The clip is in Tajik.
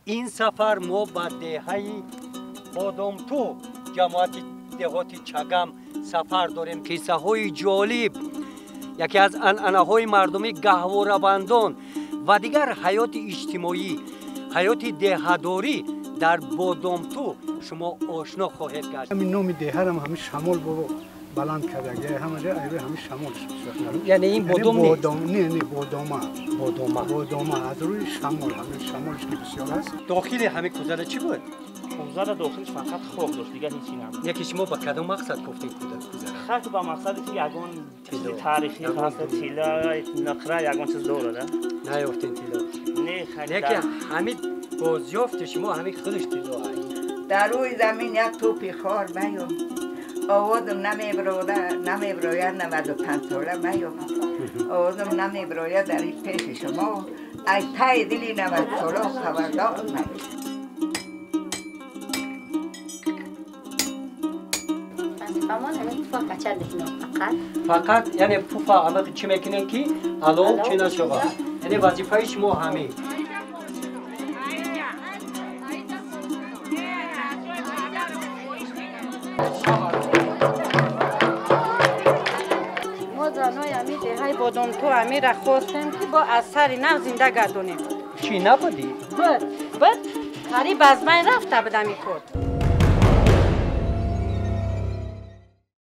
Ин сафар мо ба деҳаи Бодомту, ҷамоати деҳоти Чагам сафар дорем. Қиссаҳои ҷолиб, яке аз анъанаҳои мардумӣ, гаҳворабандон ва дигар ҳаёти иҷтимоӣ, ҳаёти деҳадорӣ дар Бодомту шумо ошно хоҳед гашт. Ҳамин номи деҳарам ҳамин шамол бобо баланд кардаги, ҳама ҷо айби ҳамин шамол. Яъне ин бодом нест? Не, не, бодома. Бодома. Бодома аз рӯи шамол, ҳамин шамолш ки бисёр аст. Дохили ҳамин кӯзара чӣ буд? Кӯзара дохилш фақат хок дошт, дигар ҳеҷ чи набуд. Яке шумо ба кадом мақсад гуфтед кӯзара? Хак ба мақсаде ки ягон чизи таърихӣ ҳаст, тилло, нақра, ягон чиз дорад. Наёфтен тилло? Не, хак. Яке ҳамин бозёфти шумо ҳамин худаш тилло аст. Дар рӯи замин як тӯпи хор меём. Овозам намеброяд, 95 сола меём. Овозам намеброяд дар ин пеши шумо. Ай таи дили 90 сола хабардор меём. Вазифамон ҳамин пуфа кача мекунем фақат. Фақат яъне пуфа ҳама чӣ мекунем ки алов чӣ нашавад. Яъне вазифаи шумо ҳамин. Мо занои ҳамин деҳаи Бодомту ҳамира хостем ки бо аз сари нав зинда гардонем. Чӣ набудӣ? Буд, буд, қариб аз байн рафта буд ҳамин кор.